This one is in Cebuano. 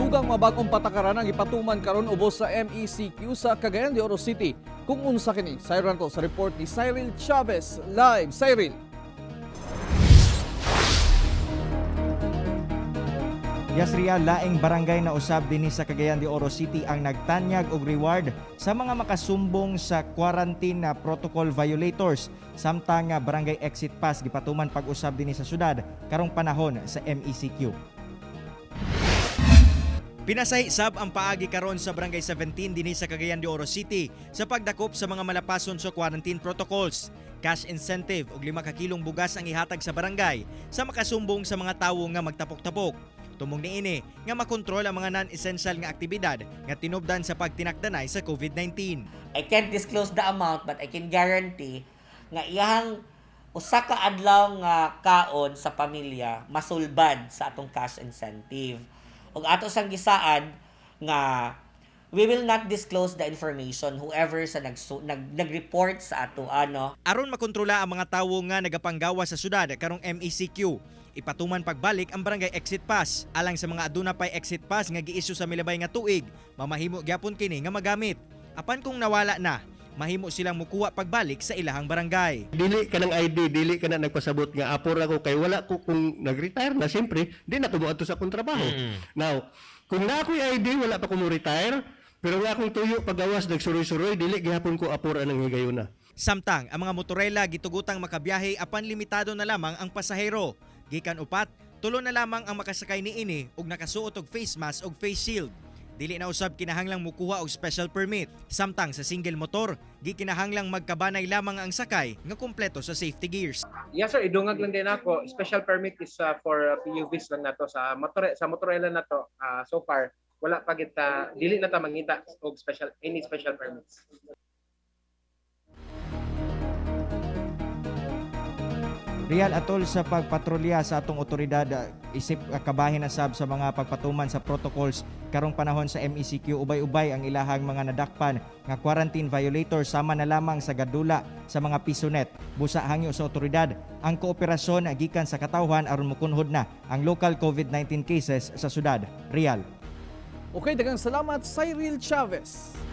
Dugang mga bagong patakaran ang ipatuman karon ubos sa MECQ sa Cagayan de Oro City. Kung unsa kini, sayran to sa report ni Cyril Chavez live. Cyril. Yes, Ria, laing barangay na usab dinhi sa Cagayan de Oro City ang nagtanyag og reward sa mga makasumbong sa quarantine na protocol violators, samtang nga barangay exit pass gipatuman pag-usab dinhi sa syudad karong panahon sa MECQ. Pinasahi sab ang paagi karon sa Barangay 17 dinhi sa Cagayan de Oro City sa pagdakop sa mga malapason sa quarantine protocols. Cash incentive og 5 ka kilong bugas ang ihatag sa barangay sa makasumbong sa mga tawo nga magtapok-tapok. Tumong niini nga makontrol ang mga non-essential nga aktibidad nga tinubdan sa pagtinakdanay sa COVID-19. I can't disclose the amount, but I can guarantee nga iyang usa ka adlaw nga kaon sa pamilya masulbad sa atong cash incentive. Ug ato sang gisaad nga we will not disclose the information whoever sa nag nag nag-report sa ato ano. Aron makontrola ang mga tawo nga nagapanggawa sa syudad karong MECQ, ipatuman pagbalik ang barangay exit pass. Alang sa mga aduna pay exit pass nga giisyu sa milabay nga tuig, mamahimo gyapon kini nga magamit. Apan kung nawala na, mahimo silang mukuha pagbalik sa ilahang barangay. Dili ka ng ID, dili ka na nagpasabot nga apor ako kay wala ko. Kung nag-retire na, siyempre, di na ko moadto sa akong trabaho. Now, kung na ako'y ID, wala pa ko mo retire, pero nga akong tuyo pagawas nagsuroy-suroy, dili gihapon ko apor anang higayuna. Samtang ang mga motorela gitugutang makabiyahe apan limitado na lamang ang pasahero. Gikan upat, tulo na lamang ang makasakay niini ug nakasuot og face mask ug face shield. Dili na usab kinahanglang mukuha og special permit. Samtang sa single motor, gikinahanglang magkabanay lamang ang sakay nga kumpleto sa safety gears. Yes sir, idungag lang din ako. Special permit is for PUVs lang nato sa motor, sa motorela nato. So far wala pa kita, dili na ta mangita og special any special permits. Real, atol sa pagpatrolya sa atong otoridad isip kabahin na sab sa mga pagpatuman sa protocols karong panahon sa MECQ, ubay-ubay ang ilahang mga nadakpan nga quarantine violator sama na lamang sa gadula sa mga pisonet. Busa hangyo sa otoridad ang kooperasyon gikan sa katawhan aron mukunhod na ang local COVID-19 cases sa syudad. Real. Okay, daghang salamat, Cyril Chavez.